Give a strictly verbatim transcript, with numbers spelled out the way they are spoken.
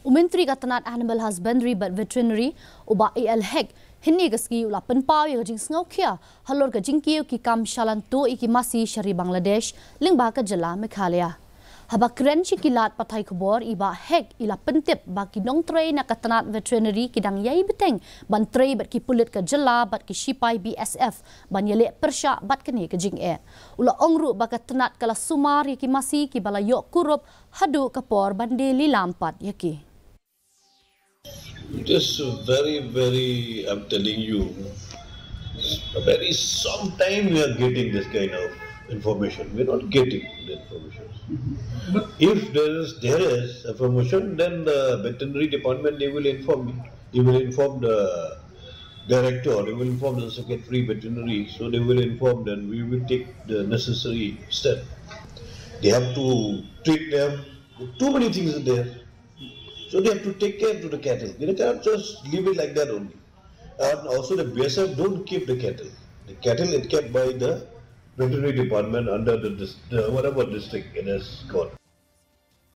U Myntri ka tnat Animal Husbandry bad Veterinary, u Bah A L Hek, hynne ka sngi u la pynpaw ïa ka jingsngewkhia halor ka jingkiew ki kam shalan tuh ïa ki masi sha ri Bangladesh lyngba ka jylla Meghalaya. Haba kren sha ki lad pathai khubor, i Bah Hek i la pyntip ba ki nongtrei na ka tnat Veterinary ki dang ïai bteng ban trei bad ki pulit ka jylla bad ki shipai B S F ban ïaleh pyrshah bad kane ka jingeh. U la ong ruh ba ka tnat ka la sumar ïa ki masi kiba la ïoh kurup haduh ka por ban die lilam pat ïa ki. It is very, very, I'm telling you, very sometime we are getting this kind of information. We're not getting the information. But if there is there is information, then the veterinary department, they will inform me. They will inform the director. They will inform the secretary veterinary. So they will inform. Then we will take the necessary step. They have to treat them. Too many things are there. So they have to take care to the cattle. They cannot just leave it like that only. And also the B S F don't keep the cattle. The cattle is kept by the veterinary department under the, dis- the whatever district it has got.